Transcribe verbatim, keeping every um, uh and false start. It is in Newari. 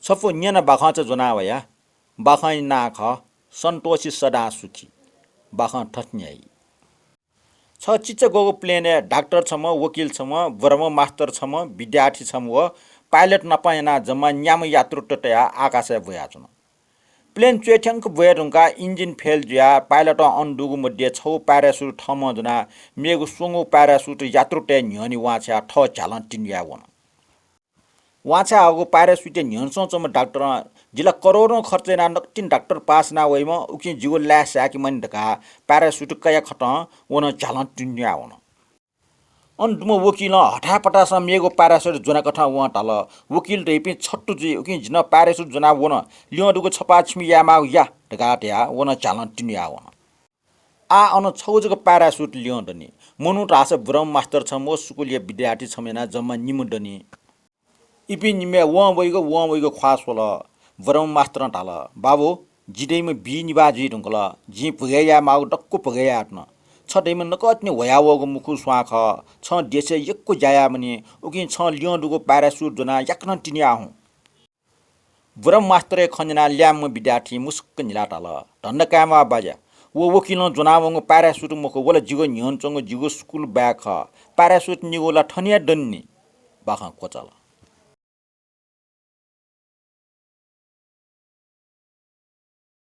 छपु न्यन बाखंचा ज्वना वया। बाखंया नां खः सन्तोषी सदां सुखी। बाखं थथे न्ह्याइ। छ चिच्चा ग्वःगु प्लेनय् डाक्टर छम्ह, वकिल छम्ह, ब्रह्म मास्टर छम्ह, विद्यार्थी छम्ह व पाइलट नाप यानाः जम्मा न्याम्ह यात्रुत तयाः आकाशय् ब्वयाच्वन। प्लेन च्वय् थ्यंक ब्वये धुंकाः इन्जिन फेल जुयाः पाइलटं अन दुगु मध्ये छगू प्यारासुट थःम्हं ज्वनाः मेगु स्वंगू प्यारासुट यात्रुतय् न्ह्यःने वांछ्वयाः थः झ्यालं तिन्हुयाः वन। वांछ्वयाहःगु प्यारासुटया न्ह्यःने च्वंम्ह डाक्टरं जि ला करोडौं खर्च यानाः नकतिनि डाक्टर पास याना वइम्ह, उकिं जिगु लाय् साय्‌के मानि धकाः प्यारासुट कयाः खतं व नं झ्यालं तिन्हुयाः वन। अन दुम्ह वकिलं हथाय् पतासं मेगु प्यारासुट ज्वनाकथं वं धाल, "वकिल धइपिं छत्तु जुइ, उकिं जि नं प्यारासुट ज्वनाः व नं ल्यं दुगु छपाः छिमि यायेमाःगु या" धकाः धयाः व नं झ्यालं तिन्हुयाः वन। आः अन छगू जक प्यारासुट ल्यं दनि। मनू धाःसा ब्रह्म मास्टर छम्ह व स्कुलया विद्यार्थी छम्ह यानाः जम्मा निम्ह दनि। इपिं निम्हय् वं वइगु, वं वइगु ख्वाः स्वल। ब्रह्म मास्तरं धाल, "बाबु, जि धइम्ह बी निभाः जुइ धुंकल। जिं भुगय् यायेमाःगु दक्व भुगय् यायेधुन। छ धइम्ह नकतिनि ह्वयावःगु मुखु स्वां खः। छं देशय् यक्व ज्या यायेमानि, उकिं छं ल्यं दुगु प्यारासुट ज्वनाः याकनं तिन्हुयाः हुँ।" ब्रह्म मास्तरया खँ न्यनाः ल्याय्म्ह विद्यार्थीं मुसुक्क न्हिलाः धाल, "धन्दा कायेमाः बाज्या, व वकिलं ज्वनावंगु प्यारासुट मखु, व ला जिगु न्ह्यःने च्वंगु जिगु स्कुल ब्याग खः। प्यारासुट निगू ला थन हे दनि नि।" बाखं क्वचाल।